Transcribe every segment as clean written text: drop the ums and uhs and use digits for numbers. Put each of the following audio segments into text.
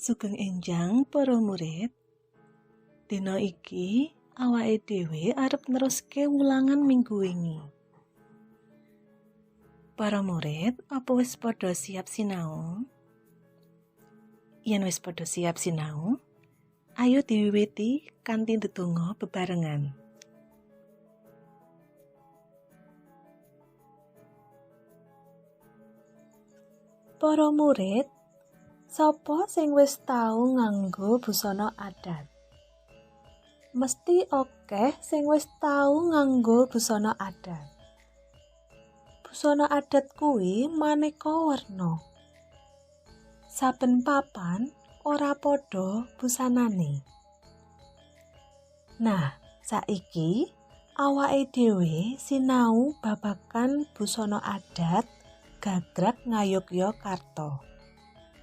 Sugeng enjang para murid. Dina iki awake dhewe arep neruske wulangan minggu wingi. Para murid, apa wis padha siap sinau? Yen wis padha siap sinau, ayo diwiwiti kanthi ndedonga bebarengan. Para murid, sapa sing wis tau nganggo busana adat? Mesti akeh sing wis tau nganggo busana adat. Busana adat kuwi maneka werna. Saben papan ora padha busanane. Nah, saiki awake dhewe sinau babagan busana adat Gagrag Ngayogyakarta.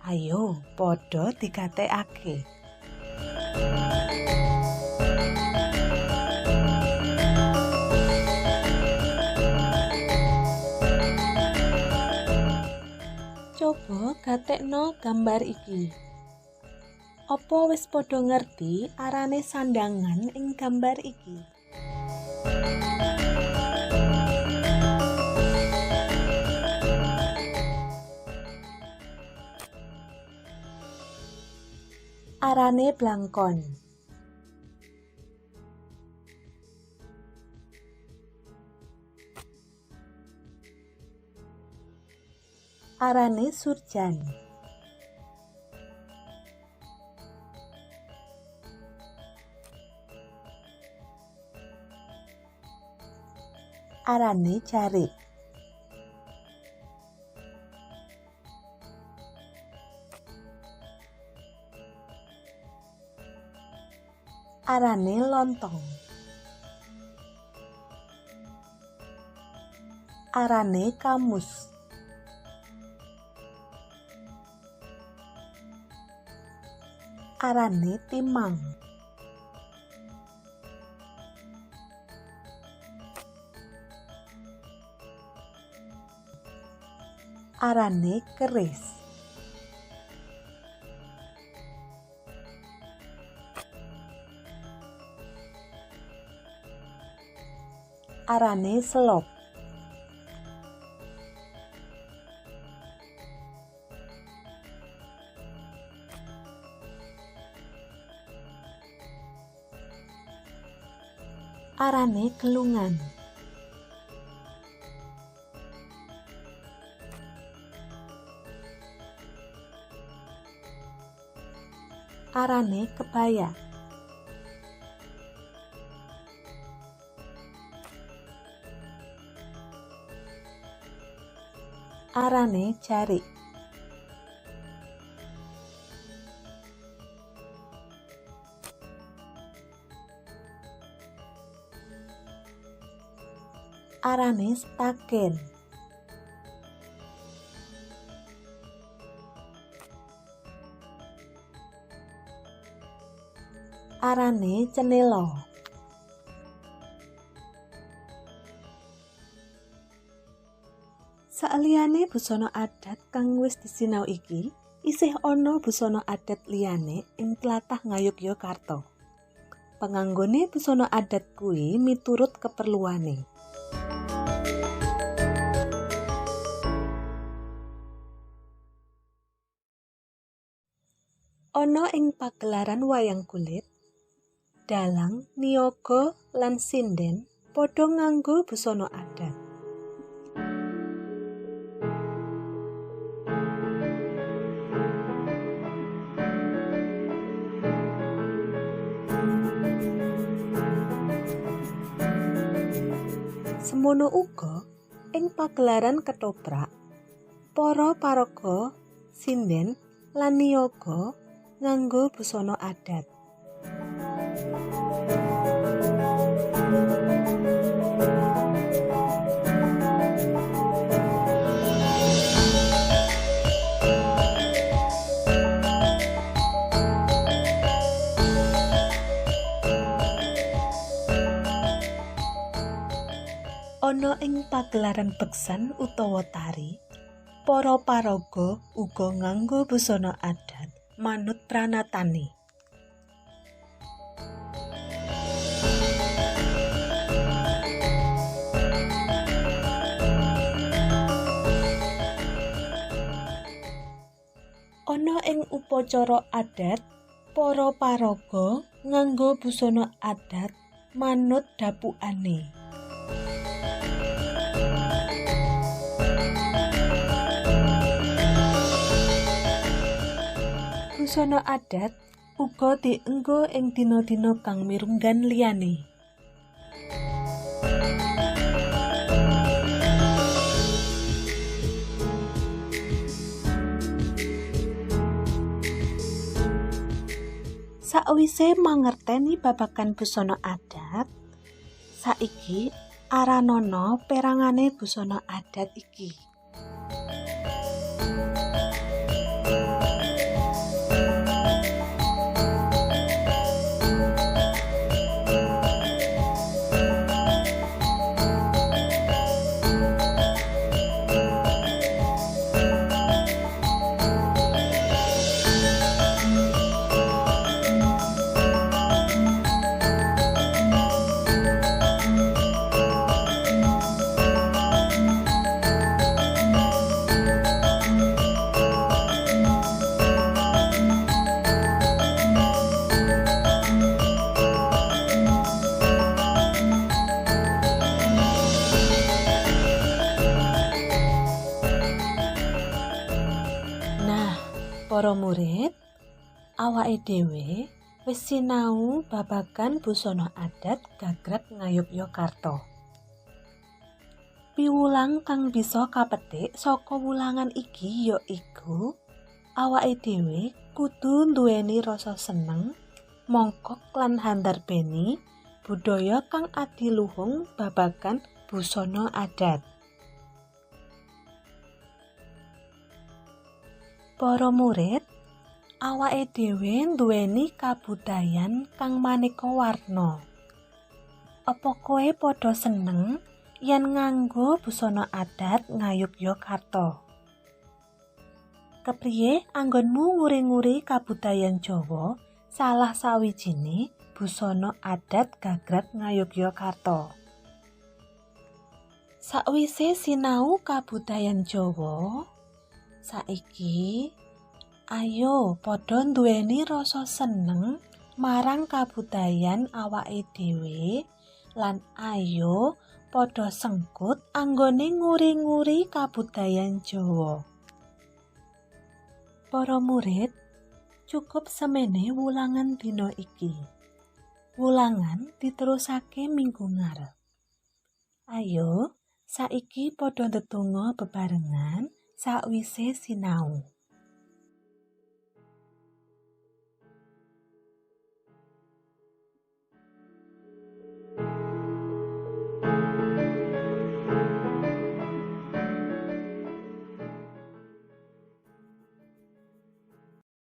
Ayo padha digatekake. Coba gatekno gambar iki. Apa wis padha ngerti arane sandhangan ing gambar iki? Arane blangkon. Arane surjan. Arane jarik. Arane lontong. Arane kamus. Arane timang. Arane keris. Arane selop. Arane gelungan. Arane kebaya. Arane jarik. Arane stagen. Arane cenela. Saliyane busana adat kang wis disinau iki, isih ana busana adat liyane ing tlatah Ngayogyakarta. Panganggone busana adat kuwi miturut keperluane. Ana ing pagelaran wayang kulit, dalang, niyaga lan sinden padha nganggo busana adat. Semono uga ing pagelaran ketoprak, para paraga, sinden lan niyaga nganggo busana adat. Ana ing pagelaran beksan utawa tari, para paraga uga nganggo busana adat manut pranatane. Ana ing upacara adat, para paraga nganggo busana adat manut dapukane. Busana adat uga dienggo ing dina-dina kang mirunggan liyane. Sakwise mangerteni babagan busana adat, saiki aranana perangane busana adat iki. Para murid, awake dhewe wis sinau babagan busana adat Gagrag Ngayogyakarta. Piwulang kang bisa kapetik saka wulangan iki ya iku awake dhewe kudu nduweni rasa seneng, mongkok lan handarbeni budaya kang adiluhung babagan busana adat. Para murid, awake dhewe nduweni kabudayan kang maneka warna. Apa kowe padha seneng yen nganggo busana adat Ngayogyakarta? Kepriye anggonmu nguri-nguri kabudayan Jawa salah sawijine busana adat Gagrag Ngayogyakarta? Sakwise sinau kabudayan Jawa, saiki ayo padha nduweni rasa seneng marang kabudayan awake dhewe lan ayo padha sengkut anggone nguri-nguri kabudayan Jawa. Para murid, cukup semene wulangan dina iki. Wulangan diterusake minggu ngarep. Ayo saiki padha ndedonga bebarengan sakwise sinau.